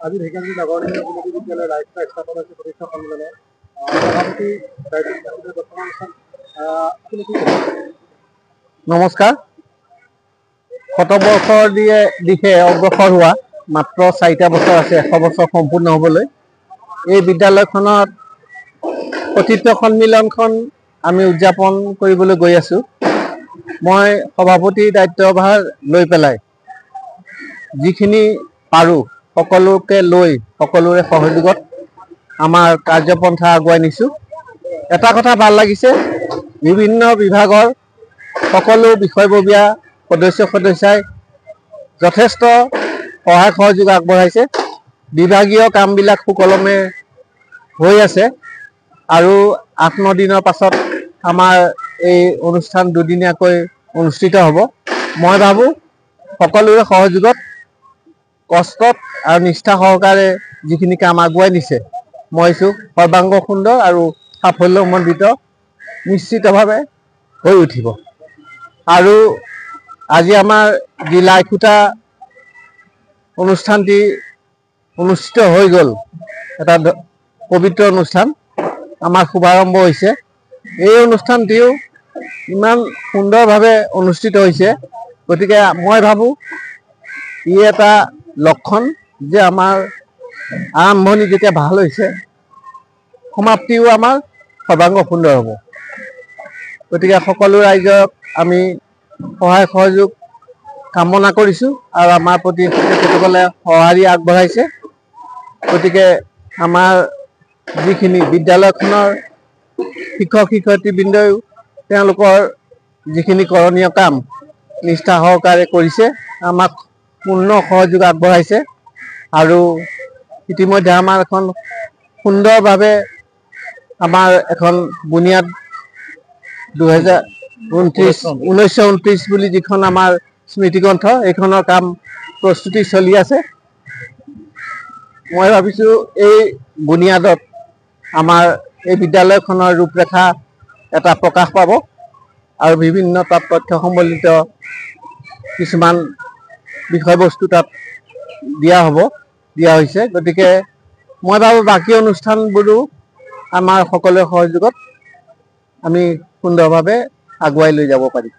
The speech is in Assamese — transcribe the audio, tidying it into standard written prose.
আজি ঢেকীয়াজুলি নগৰ নিগম বুনিয়াদী বিদ্যালয়ৰ লাইখুঁটা স্থাপন হৈছে সতীৰ্থ সন্মিলনৰ সভাপতি দায়িত্ব বৰ্তমান আপুনি কি ক'ব? নমস্কাৰ। শতবৰ্ষৰ দিয়ে দিশে অগ্ৰসৰ হোৱা মাত্ৰ 4টা বছৰ আছে 100 বছৰ সম্পূৰ্ণ হ'বলৈ। এই বিদ্যালয়খনত সতীৰ্থ সন্মিলনখন আমি উদযাপন কৰিবলৈ গৈ আছো। মই সভাপতিৰ দায়িত্বভাৰ লৈ পেলাই যিখিনি পাৰো সকলোকে লৈ সকলোৰে সহযোগত আমাৰ কাৰ্যপন্থা আগুৱাই নিছো। এটা কথা ভাল লাগিছে, বিভিন্ন বিভাগৰ সকলো বিষয়ববীয়া সদস্য সদস্যাই যথেষ্ট সহায় সহযোগ আগবঢ়াইছে। বিভাগীয় কামবিলাক সুকলমে হৈ আছে আৰু 8-9 দিনৰ পাছত আমাৰ এই অনুষ্ঠান দুদিনীয়াকৈ অনুষ্ঠিত হ'ব। মই ভাবোঁ সকলোৰে সহযোগত কষ্টত আৰু নিষ্ঠা সহকাৰে যিখিনি কাম আগুৱাই নিছে, মই ভাবিছোঁ সৰ্বাংগ সুন্দৰ আৰু সাফল্যমণ্ডিত নিশ্চিতভাৱে হৈ উঠিব। আৰু আজি আমাৰ যি লাইখুঁটা অনুষ্ঠানটি অনুষ্ঠিত হৈ গ'ল, এটা পবিত্ৰ অনুষ্ঠান আমাৰ শুভাৰম্ভ হৈছে। এই অনুষ্ঠানটিও ইমান সুন্দৰভাৱে অনুষ্ঠিত হৈছে, গতিকে মই ভাবোঁ ই এটা লক্ষণ যে আমাৰ আৰম্ভণি যেতিয়া ভাল হৈছে, সমাপ্তিও আমাৰ সৰ্বাংগ সুন্দৰ হ'ব। গতিকে সকলো ৰাইজক আমি সহায় সহযোগ কামনা কৰিছোঁ আৰু আমাৰ প্ৰতি তেখেতসকলে সঁহাৰি আগবঢ়াইছে। গতিকে আমাৰ যিখিনি বিদ্যালয়খনৰ শিক্ষক শিক্ষয়িত্ৰীবৃন্দয়ো তেওঁলোকৰ যিখিনি কৰণীয় কাম নিষ্ঠা সহকাৰে কৰিছে, আমাক পূৰ্ণ সহযোগ আগবঢ়াইছে। আৰু ইতিমধ্যে আমাৰ এখন সুন্দৰভাৱে আমাৰ এখন বুনিয়াদ 1929 বুলি যিখন আমাৰ স্মৃতিগ্ৰন্থ, এইখনৰ কাম প্ৰস্তুতি চলি আছে। মই ভাবিছোঁ এই বুনিয়াদত আমাৰ এই বিদ্যালয়খনৰ ৰূপৰেখা এটা প্ৰকাশ পাব আৰু বিভিন্ন তাত তথ্য সম্বলিত কিছুমান বিষয়বস্তু তাত দিয়া হৈছে। গতিকে মই ভাবোঁ বাকী অনুষ্ঠানবোৰো আমাৰ সকলোৰে সহযোগত আমি সুন্দৰভাৱে আগুৱাই লৈ যাব পাৰিম।